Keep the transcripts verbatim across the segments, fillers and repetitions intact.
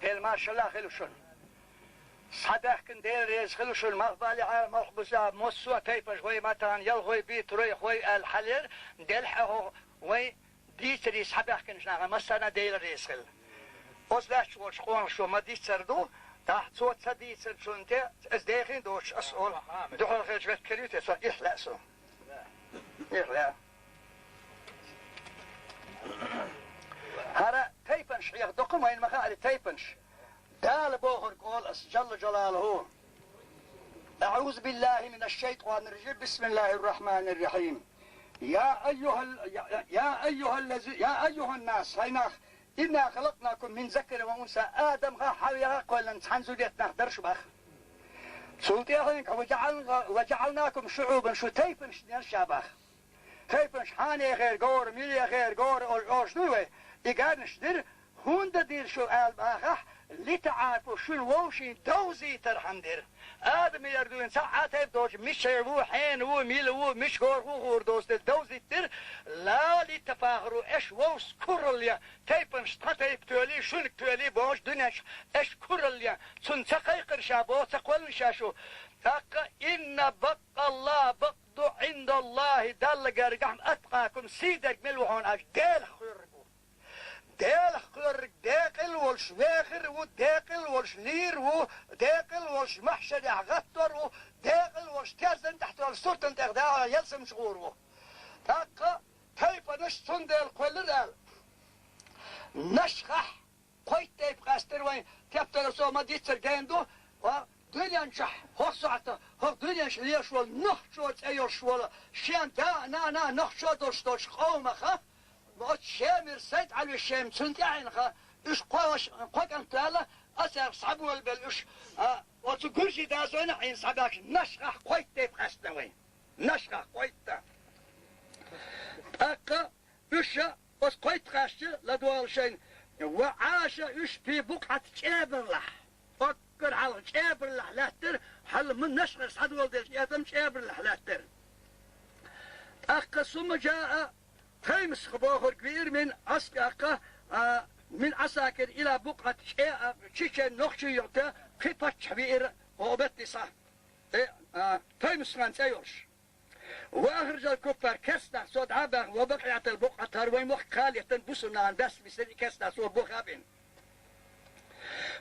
Дела маршалла хуьлда шуна. Схьадаьхкина Дела реза хуьлда шуна, малхбалехьара, малхбузехьара, массо а тайпанаш, вай матана, ялхой, битарой, хой аьлла хьалера, делахь а хӀокху вай дийцаре схьабаьхкинчу нахана массарна а Дела реза хуьлда. Оцу лаьтташ волчу къонахчо ма-дийццара ду, тӀаккха цо ца дийцинчунна тӀе, аса дехийна доцуш, аса олу, дуьхьал хилча веттар ю те, со ихьа лаьа суна. Ихьа лаьа. ХӀара тайпанаш хьеха доккха вайна ма хаьара тайпанаш. Дала бохург олу аса, Джалла Джалалуху. أعوذ بالله من الشيطان الرجيم. بسم الله الرحمن الرحيم. يا أيها ال-، يا، يا أيها الذي، يا أيها الناس، хӀай нах, إنا خلقناكم من ذكر وأنثى، Адамах, Хьаваях кхоьллина цхьана зудчух дара шу боху. Цул тӀаьхьа, وجعلنا، وجعلناكم شعوبا، шу тайпанаш дира ша боху. Тайпанаш хьанехера гора, милехера гора олуш дуй вай? И гарнаш дира, хӀунда дира шу аьлла бахахь, لتعارفوا, шуна вовшийн довзийтархьама дира. Адамера дуьйна цхьа а тайпа доцуш, мичара ву, хьенан ву, мила ву, мича гора ву хуур доцу дела довзийтира, لا لتفاخروا, аша вовшашца куралла ян, тайпанаш тхан тайпа тоьлий, шуьниг тоьлий бохуш дуьненчу аша куралла ян, цунна ца кхайкхира ша боху, ца кхоьллина ша шу. ТӀаккха إن بطش الله، بطش عند الله, Далла гергахь أتقاكم, сий дерг мила ву хьуна аьлча, Делах кхоьрург ву. Делах кхоьрург декъал волуш вехар ву, декъал волуш лийр ву, декъал волуш махьшарехь гӀаттор ву, декъал волуш терзан тӀехь долу суртан тӀехь дагӀа ялсамаш гӀур ву. ТӀаккха тайпанаш цундела кхоьллира аьлла. Нашхахь кхойтта тайпа къаьстира вайн, тептарца ма-дийццара гена ду, ва дуьнен чохь, хӀокху сохьта, хӀокху дуьненчу лелаш волу нохчо цӀе йолуш волу, шен да а, нана а нохчо долуш долчу къомаха, оцу Шемара Сайд-Ӏали Шема, цунна тӀаьхьенах, уьш кхо ваша, кхо кӀант ваьлла, а царах схьаболабелла уьш, а, оцу гуржийн дозанна Ӏийна схьабаьхкича, Нашхахь кхойтта тайпа къаьстина вайн. Нашхахь кхойтта. ТӀаккха уьш оцу кхойтта къаьстича ладогӀал шайна, وعاش уьш في بقعة, ЧӀебарлахь. Уггар хьалха ЧӀебарлахь лаьттара, хьалха ма Нашхара схьадоладелча, и адам ЧӀебарлахь лаьттара. ТӀаккха ثم جاء, Таймасхан бохург веара من عساكر, а, من عساكر إلى بقعة, ЧӀе, а, чечен нохчий йолу кхин паччахь веара оха беттан схьа. Э, а, Таймасхан цӀе йолуш. وأخرج الكفار, керстанаш цо дӀа а баьхна, وبقية البقعة, хӀара вайн мохк кхалеттан бусурнахана баьсса бисира и керстанаш цо бохабина.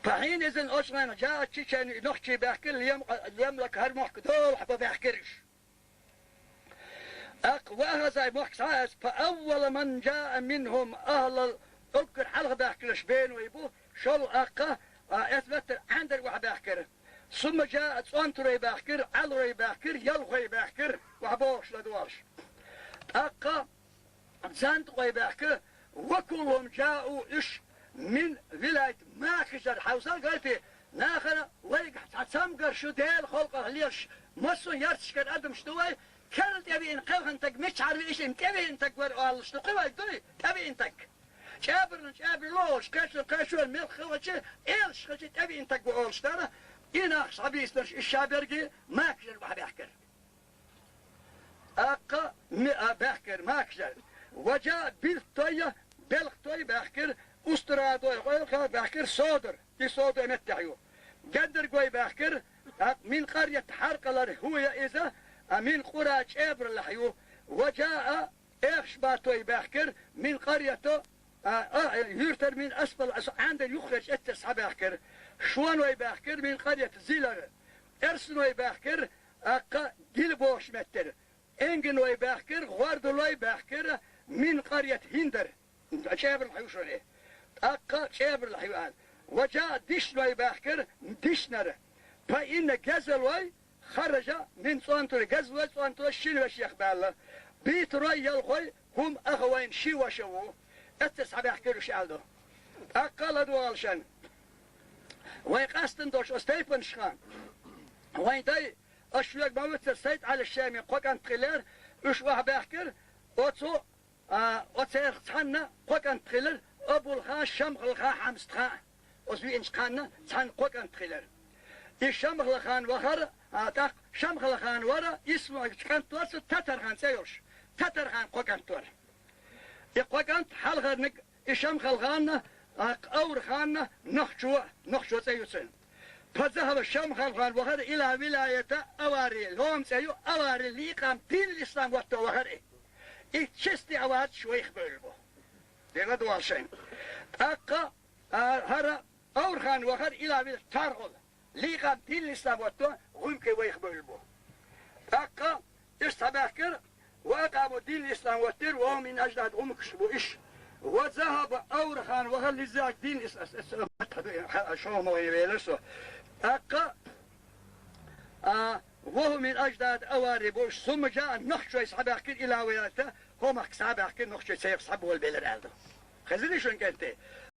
فحينئذ, оцу хенахь جاء التشيشان, и нохчий баьхкира, ليملك, хӀара мохк долахь бан баьхкира уьш. ТӀаккха وأخذ, и мохк схьа а эцна, فأول من جاء منهم أهل, уггар хьалха баьхкинарш беной бу, шолгӀа тӀаккха, а, эцна меттара Ӏаьндарг охьабаьхкира. ثم جاء, цӀонтарой баьхкира, Ӏаларой баьхкира, ялхой баьхкира, охьабогӀуш ладогӀалаш. ТӀаккха занткъой баьхкира, وكلهم جاءوا, уьш من ولاية Макажар, хьовсал, гайти, нахана вайгахь цхьа цамгар шу Делан халкъах лелаш, массо а ярташкара адамаш ду вай, керла тӀевеана кхелхина таг мичахьара веъча, и тӀевеана таг вара олуш ду кхин вай, дуй, тӀевеана таг. ЧӀебарлан чӀебарло олуш, кхечун кхечо, мел хилча, элаш хилча, тӀевеана таг ву олуш дара, и нах схьабийцинарш, уьш ша берриге Макажар охьабаьхкира. ТӀаккха ми-, а, баьхкира Макажар. وجاء بلخطية, белхатой баьхкира, Устрадой, гӀойлахой баьхкира Содар, и Содар меттехь ю. Гендаргой баьхкира, тӀаккха من قرية حرقلر, хӀу я иза, а, من قرى, ЧӀебарлахь ю. وجاء Эхашбатой баьхкира من قرية, а, а, юьртара من أسفل, аса Ӏаьндар юххерчу эццара схьабаьхкира. Шоной баьхкира من قرية زلر. Эрсаной баьхкира, тӀаккха Гила бохучу меттера. Энгиной баьхкира, гӀордалой баьхкира من قرية هندر. ЧӀебарлахь ю шуна и. ТӀаккха ЧӀебарлахь ю аьлла. وجاء Дишной баьхкира Дишнара. فإن Гезалой خرج من цӀонтарой, Гезалой цӀонтарой шина вешех баьлла. Битарой ялхой هم أخوين, ши ваша ву. Эццара схьабаьхкира уьш аьлла ду. ТӀаккха ладогӀал шайна. Вайн къастам долуш оцу тайпанашха. Вайн дай, ас шуьга ма вуьццара, Сайд-Ӏали Шеми кхо кӀант хилира, уьш охьабаьхкира, оцу А, оцарах цхьанна кхо кӀант хилира, Абулхан, Шамхалхан, Хьамзатхан. Оцу веъначу ханна цхьанна кхо кӀант хилира. И Шамхалхан вахара, А тӀаккха Шамхалхан вара, исму кӀант вара цу Татархан цӀе йолуш. Татархан кхо кӀант вара. И кхо кӀант хьалхарниг, и Шамхалханна, тӀаккха Аврханна, Нохчо, Нохчо цӀе ю цуьнан. Фазахаба Шамхалхан вахара ила вилаята Авари, Лом цӀе ю, Авари ликъам дин ислам ватто вахара и. И чести аварчаш вайх бевлла бу. Дела дуал шайн. ТӀаккха, а, хӀара Аврхан вахара ила вилаята Тархъул. Ликъам дин ислам ватто гӀумкий вайх бевлла бу. ТӀаккха иштта схьабаьхкира, ва акъаму дин ислам ваттира, ва хӀум мин аждад гӀумакаш бу иш. Ва захаба Аврхан вахара лиззак дин ис-, ас-, ас-, шо ма вайна велар со. ТӀаккха, а, ва хӀум мин аждад Авари бу иш. Сумма жаа Нохчой схьабаьхкира ила вилаята, хӀо махка схьабаьхкира Нохчой цех схьаболабелира аьлла ду. Хезира шуна кӀентий?